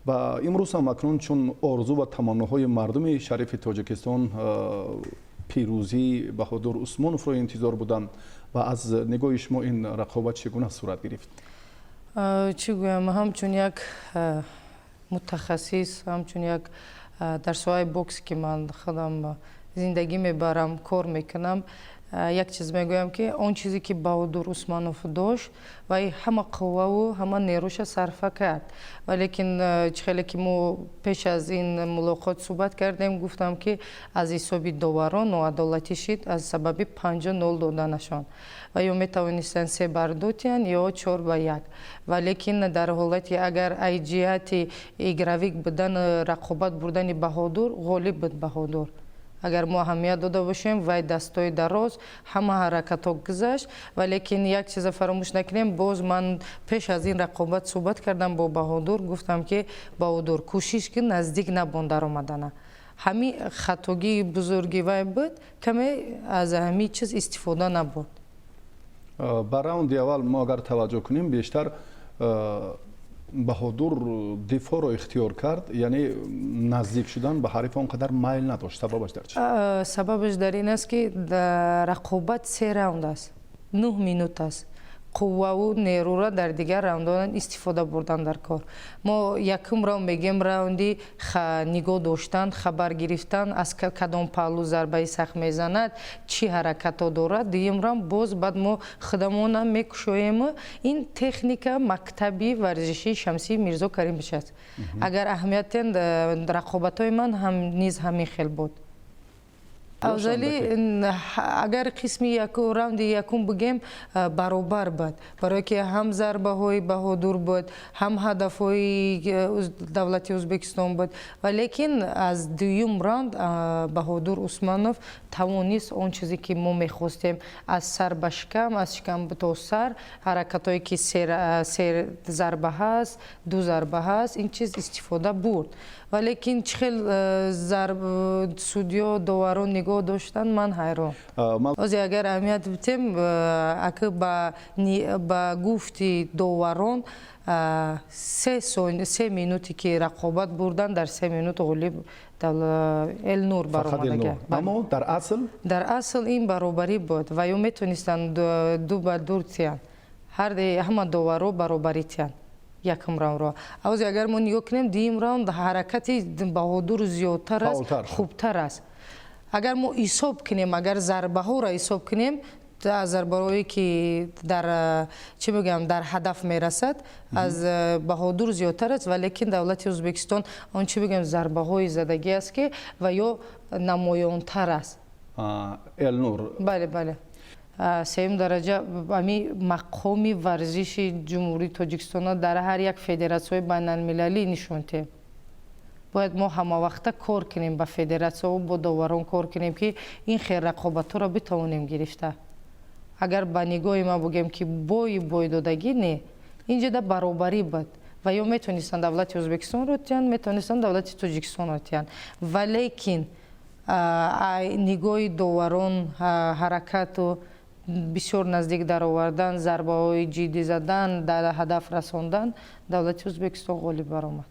Ва имрӯз ҳам акнун, чун орзу ва таманноҳои мардуми шарифи Тоҷикистон пирӯзии Баҳодур Усмоновро интизор буданд, ва аз нигоҳи шумо ин рақобат чӣ гуна сурат гирифт? Чӣ гӯям, ҳамчун як мутахассис, ҳамчун як дар соҳаи бокс, ки ман худам зиндагӣ мебарам, кор мекунам, як чиз мегӯям, ки он чизе ки Баҳодур Усманов дошт, вай ҳама қувваву ҳама нерӯша сарфа кард. Валекин чӣ хеле ки мо пеш аз ин мулоқот суҳбат кардем, гуфтам, ки аз ҳисоби доварон ноадолатӣ шид аз сабаби 5-0 доданашон ва ё метавонистанд 3-2 тиҳанд ё 4-1. Валекин дар ҳолати агар ай ҷиҳати игровик будан, рақобат бурдани Баҳодур, ғолиб буд Баҳодур. Агар мо аҳамият дода бошем, вай дастои дароз, ҳама ҳаракатҳо гузашт. Валекин як чиза фаромӯш накунем: боз ман пеш аз ин рақобат суҳбат кардам бо Баҳодур, гуфтам, ки Баҳодур, кӯшиш кун, наздик набон даромадана. Ҳами хатогии бузурги вай буд, каме аз ҳамин чиз истифода набурд. Ба раунди аввал мо агар таваҷҷӯҳ кунем, бештар Баҳодур дифоъро ихтиёр кард, яъне наздик шудан ба ҳариф он қадар майл надошт. Сабабаш дар чи? Сабабаш дар ин аст, ки рақобат се раунд аст, 9 минут аст. Қувваву нерӯра дар дигар раундон истифода бурдан дар кор. Мо якум раунд мегӯем, раунди нигоҳ доштан, хабар гирифтан, аз кадом паҳлӯ зарбаи сахт мезанад, чӣ ҳаракатҳо дорад. Дуюм раунд боз баъд мо худамонам мекушоему. Ин техника мактаби варзишии Шамсии Мирзо Каримович аст. Агар аҳамият диҳем, рақобатҳои ман ҳам низ ҳамин хел буд. Афзалӣ, агар қисми яку раунди якум бигем, баробар буд, барое ки ҳам зарбаҳои Баҳодур буд, ҳам ҳадафҳои давлати Ӯзбекистон буд. Валекин аз дуюм раунд Баҳодур Усманов тавонист он чизе ки мо мехостем: аз сар ба шикам, аз шикам то сар, ҳаракатҳое ки се зарба ҳаст, ду зарба ҳаст, ин чиз истифода бурд. Валекин чӣ хел судьё, доварон нигоҳ доштанд, ман ҳайрон. Ҳозир агар аҳамият битем, ака, ба гуфти доварон, 3 минуте ки рақобат бурдан, дар 3 минут ғолиб Элнур баромадага. Аммо дар асл? Дар асл ин баробарӣ буд ва ё метонистанд 2-2 тиҳанд, ҳама доваро баробарӣ тиҳанд якум раундро. Ҳозир агар мо нигоҳ кунем, дуюм раунд ҳаракати Баҳодур зиёдтар аст, хубтар аст. Агар мо ҳисоб кунем, агар зарбаҳоро ҳисоб кунем, зарбаҳое ки дар, чӣ мегӯям, дар ҳадаф мерасад, аз Баҳодур зиёдтар аст. Валекин давлати Ӯзбекистон он, чӣ бигӯям, зарбаҳои задагӣ аст, ки ва ё намоёнтар аст. Элнур. Бале, сеюм дараҷа, ами мақоми варзиши Ҷумҳурии Тоҷикистонро дар ҳар як федератсияҳои байналмилалӣ нишон диҳем. Бояд мо ҳамавақта кор кунем, ба федератсияҳо, бо доварон кор кунем, ки ин хел рақобатҳоро битавонем гирифта. Агар ба нигоҳи ман бигӯем, ки бои бойдодагӣ не, инҷода баробарӣ буд ва ё метавонистанд давлати Ӯзбекистонро тиҳанд, метавонистанд давлати Тоҷикистонро тиҳанд. Валекин нигоҳи доварон, ҳаракату бисёр наздик даровардан, зарбаҳои ҷиддӣ задан, дар ҳадаф расондан, давлати Ӯзбекистон ғолиб баромад.